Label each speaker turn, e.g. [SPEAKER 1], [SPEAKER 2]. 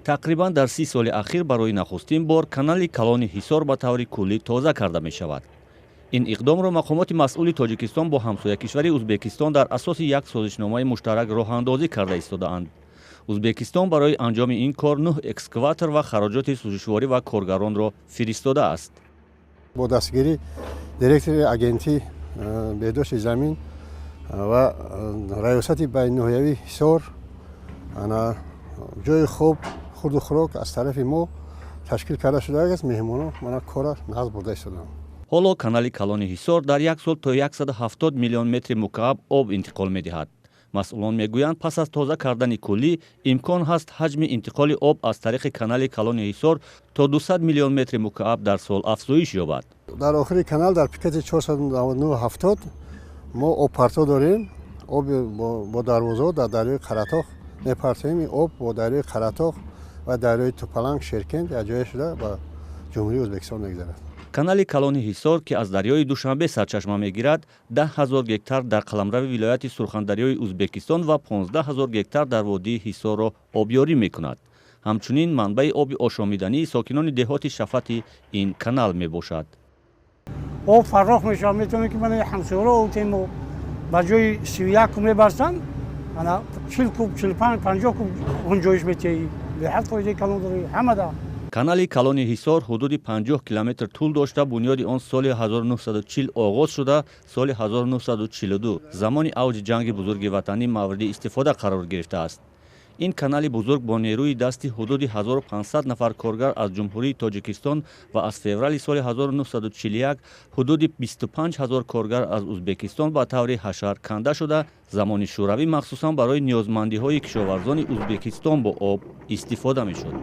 [SPEAKER 1] Тақрибан дар 30 соли ахир барои нахустин бор канали калони Ҳисор ба таври куллӣ тоза карда мешавад. Ин иқдомро мақомоти масъули Тоҷикистон бо ҳамсоя кишвари Узбекистон дар асоси як созишномаи муштарак роҳандозӣ карда истодаанд. Узбекистон барои анҷоми ин кор нӯҳ экскаватор ва хароҷоти сӯзишворӣ ва коргаронро фиристодааст.
[SPEAKER 2] Бо дастгирии директори агентии беҳдошти замин ва раёсати байниноҳиявии Ҳисор, ана ҷои хоб, хурду хӯрок аз тарафи мо ташкил карда шудааст. Меҳмонон мана кора нағз бурда истоданд.
[SPEAKER 1] Ҳоло канали калони Ҳисор дар як сол то 170 миллион метри мукааб об интиқол медиҳад. Масъулон мегӯянд, пас аз тоза кардани куллӣ имкон ҳаст ҳаҷми интиқоли об аз тариқи канали калони Ҳисор то 200 миллион метри мукааб дар сол афзоиш ёбад.
[SPEAKER 2] Дар охири канал, дар пикети 499,70, мо обпарто дорем. Об бо дарвозаҳо дар дарёи Қаратоғ мепартоем. Ин об бо дарёи Қаратоғ ва дарёи Тупаланг, Шеркент якҷоя шуда, ба Ҷумҳурии Ӯзбекистон мегузарад.
[SPEAKER 1] Канали калони Ҳисор, ки аз дарёи Душанбе сарчашма мегирад, 10 000 гектар дар қаламрави вилояти Сурхандарёи Узбекистон ва 15 000 гектар дар водии Ҳисорро обёрӣ мекунад. Ҳамчунин манбаи оби ошомидании сокинони деҳоти шафати ин канал мебошад.
[SPEAKER 3] Об фарох мешавад, метавонем, ки мана ҳамсояро отемо, ба ҷои 31 куб мебарсанд, ана 40 куб, 45, 50 куб гунҷоиш метиҳӣ. Беҳад фоидаи калон дорӣ ҳамада.
[SPEAKER 1] Канали калони Ҳисор ҳудуди 50 километр тӯл дошта, бунёди он соли 1940 оғоз шуда, соли 1942, замони авҷи Ҷанги Бузурги Ватанӣ, мавриди истифода қарор гирифтааст. Ин канали бузург бо нерӯи дасти ҳудуди 1500 нафар коргар аз Ҷумҳурии Тоҷикистон ва аз феврали соли 1941 ҳудуди 25 ҳазор коргар аз Узбекистон ба таври ҳашар канда шуда, замони Шӯравӣ махсусан барои ниёзмандиҳои кишоварзони Узбекистон бо об истифода мешуд.